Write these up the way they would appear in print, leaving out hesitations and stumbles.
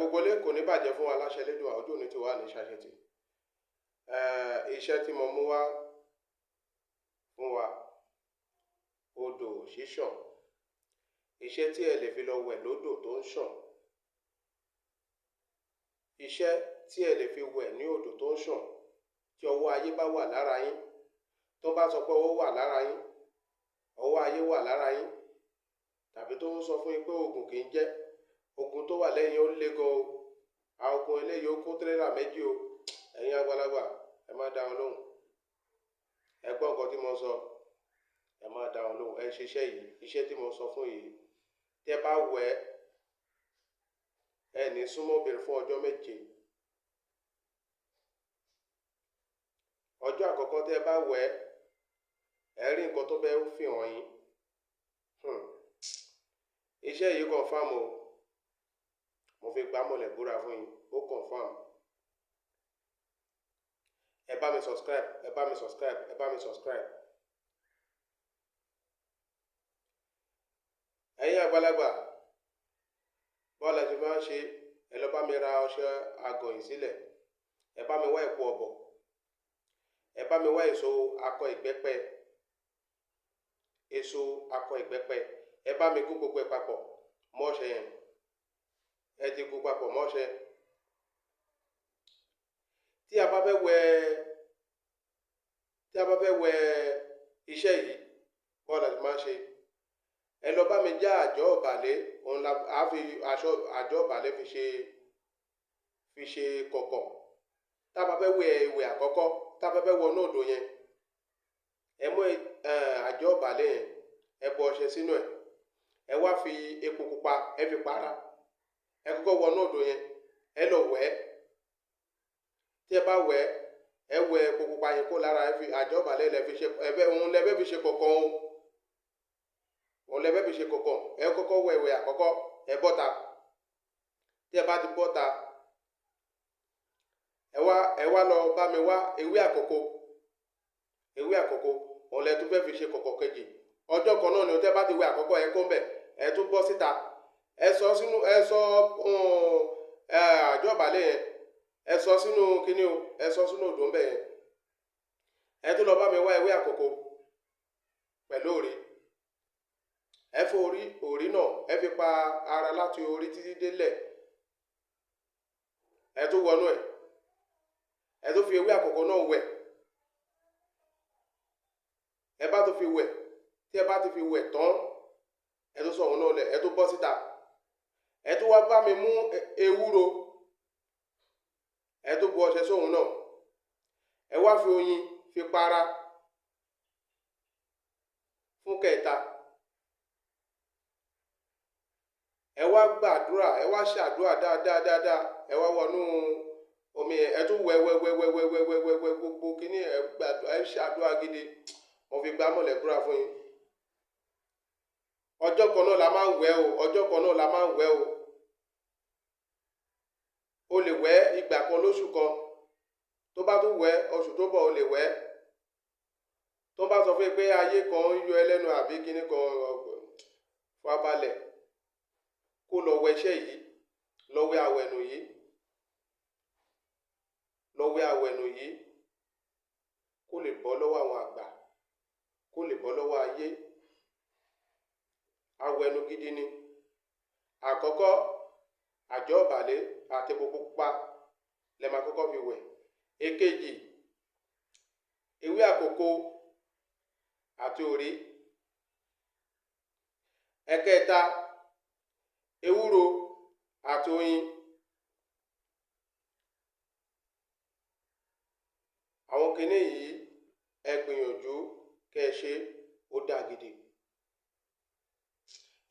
Gbogbo ilé kò ní bàjẹ́ fún wa láṣẹ Elédùà, ojú òní ti wà ní ṣàṣetì. Iṣẹ́ tí mo mú wá fún wa, odò ṣíṣàn, iṣẹ́ tí ẹ lè fi lọ wẹ̀ lódò tó ń ṣàn, iṣẹ́ tí ẹ lè fi wẹ̀ ní odò tó ń ṣàn, tí ọwọ́ ayé bá wà lára yín, tó bá sọ pé ọwọ́ wà lára yín, ọwọ́ ayé wà lára yín, tàbí tó ń sọ fún yín pé oògùn kì í jẹ́, ogun tó wà lẹ́yìn ó le gan o, àwọn ogun eléyìí ó kó tírélà méjì o. Ẹ̀yin àgbàlagbà, ẹ má dá wọn lóhùn. Ẹ gbọ́ nǹkan tí mo sọ, ẹ má dá wọn lóhùn. Ẹ ṣiṣẹ́ yìí, iṣẹ́ tí mo sọ fún yìí, tẹ́ bá wẹ̀, ẹ ní súnmọ́ obìnrin fún ọjọ́ méje. Ọjọ́ àkọ́kọ́ tẹ́ bá wẹ̀, ẹ rí nǹkan tó bẹ́ fi hàn yín. Iṣẹ́ yìí confirm o. Mo fi gbámọ̀lẹ̀ búra fún yín, ó confirm. Ẹ bá mi subscribe, ẹ bá mi subscribe, ẹ bá mi subscribe. Ẹ̀yin àgbàlagbà, bọ́ọ̀lù ẹ ti máa ń ṣe, ẹ lọ bá mi ra ọṣẹ agọ̀yìn sílẹ̀, ẹ bá mi wá èpo ọ̀bọ̀, ẹ bá mi wá èso akọ ìgbẹ́pẹ, èso akọ ìgbẹ́pẹ, ẹ bá mi gún gbogbo ẹ papọ̀ mọ́ ọṣẹ yẹn. Ẹ ti gún papọ̀ mọ́ ọṣẹ. Tí a bá fẹ́ wẹ̀, tí a bá fẹ́ wẹ̀ iṣẹ́ yìí, bọ́ọ̀lù ẹ ti máa ń ṣe, ẹ lọ bá mi já àjọ ọ̀bàlẹ̀, òun la a fi aṣọ àjọ ọ̀bàlẹ̀ fi ṣe kọ̀kọ̀. Tá a bá fẹ́ wẹ̀ ìwẹ̀ àkọ́kọ́, tá a bá fẹ́ wọnú odò yẹn, ẹ mú àjọ ọ̀bàlẹ̀ yẹn, ẹ bọ ọṣẹ sínú ẹ̀, ẹ wá fi epo pupa ẹ fi para, ẹ kọ́kọ́ wọnú odò yẹn, ẹ lọ wẹ̀. Tí ẹ bá wẹ̀, ẹ wẹ̀ epo pupa yẹn kó lára, ẹ fi àjọ ọ̀bàlẹ̀ lẹ fi ṣe, ẹ fẹ́ òun lẹ fẹ́ fi ṣe kọ̀kọ̀ o. Òun lẹ fẹ́ fi ṣe kọ̀kọ̀. Ẹ kọ́kọ́ wẹ̀ ìwẹ̀ àkọ́kọ́, ẹ bọ́ta. Tí ẹ bá ti bọ́ta, ẹ wá lọ bá mi wá ewé àkókò. Ewé àkókò òun lẹ tún fẹ́ fi ṣe kọ̀kọ̀ kejì. Ọjọ́ kan náà ni tẹ́ bá ti wẹ̀ àkọ́kọ́, ẹ kó ń bẹ̀, ẹ tún bọ́ síta, ẹ sọ sínú, ẹ sọ àjọ ọ̀bàlẹ̀ yẹn, ẹ sọ sínú kíní o, ẹ sọ sínú odò ńbẹ̀ yẹn. Ẹ tún lọ bá mi wá ewé àkókò pẹ̀lú òrí. Ẹ fọ orí òrí náà, ẹ fi pa ara láti orí títí délẹ̀. Ẹ tún wọnú ẹ̀, ẹ tún fi ewé àkókò náà wẹ̀. Ẹ bá tún fi wẹ̀, tí ẹ bá ti fi wẹ̀ tán, ẹ tún sọ òun náà lẹ̀, ẹ tún bọ́ síta. Ẹ tún wá bá mi mú ewúro, ẹ tún bu ọṣẹ sóhun náà, ẹ wá fi oyin fi para fún kẹta. Ẹ wá gbàdúrà, ẹ wá ṣàdúrà dáadáa dáadáa, ẹ wá wọnú omi ẹ tún wẹ̀ wẹ̀ wẹ̀ wẹ̀ wẹ̀ wẹ̀ wẹ̀ wẹ̀ wẹ̀ gbogbo kíní, ẹ gbàdúrà, ẹ ṣàdúrà gidi. Mo fi gbámọ̀lẹ̀ búra fún yín. Ọjọ́ kan náà la máa ń wẹ̀ o, ọjọ́ kan náà la máa ń wẹ̀ o. O lè wẹ̀ ìgbà kan lóṣù kan, tó bá tún wẹ̀ oṣù tó bọ̀ o lè wẹ̀. Tó bá sọ fún yín pé ayé kan ń yọ ẹlẹ́nu àbí kíní kan, farabalẹ̀ kó lọ wẹ̀ iṣẹ́ yìí, lọ wẹ̀ àwẹ̀nù yìí, lọ wẹ̀ àwẹ̀nù yìí, kó lè bọ́ lọ́wọ́ àwọn àgbà, kó lè bọ́ lọ́wọ́ ayé. Àwẹ̀nù gidi ni. Àkọ́kọ́, àjọ ọ̀bàlẹ̀ àti epo pupa lẹ máa kọ́kọ́ fi wẹ̀. Èkejì, ewé àkókò àti òrí. Ẹ̀kẹta, ewúro àti oyin. Àwọn kinní yìí ẹ gbìyànjú kẹ́ ẹ ṣe, ó dáa gidi.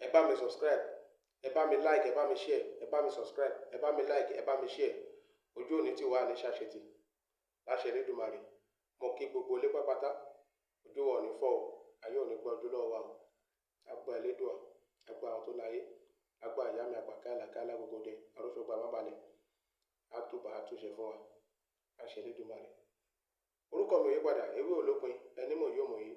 Ẹ bá mi subscribe, ẹ bá mi like, ẹ bá mi share, ẹ bá mi subscribe, ẹ bá mi like, ẹ bá mi share. Ojú òní tí wà ní ṣàṣetì láṣẹ Elédùmarè. Mo kí gbogbo ilé pápátá, ojú wa ò ní fọ́ o, ayé ò ní gbọ́ ojú lọ́wọ́ wa o. Agbá Elédùà, agbá àwọn tó láyé, agbá ìyá mi àgbà káàlà káàlà gbogbo dé, arúfẹ́gbà má balẹ̀, á túbà á túṣe fún wa láṣẹ Elédùmarè. Orúkọ mi ò yí padà, ewé ò lópin, ẹni mọ̀ yóò mọ̀ yìí.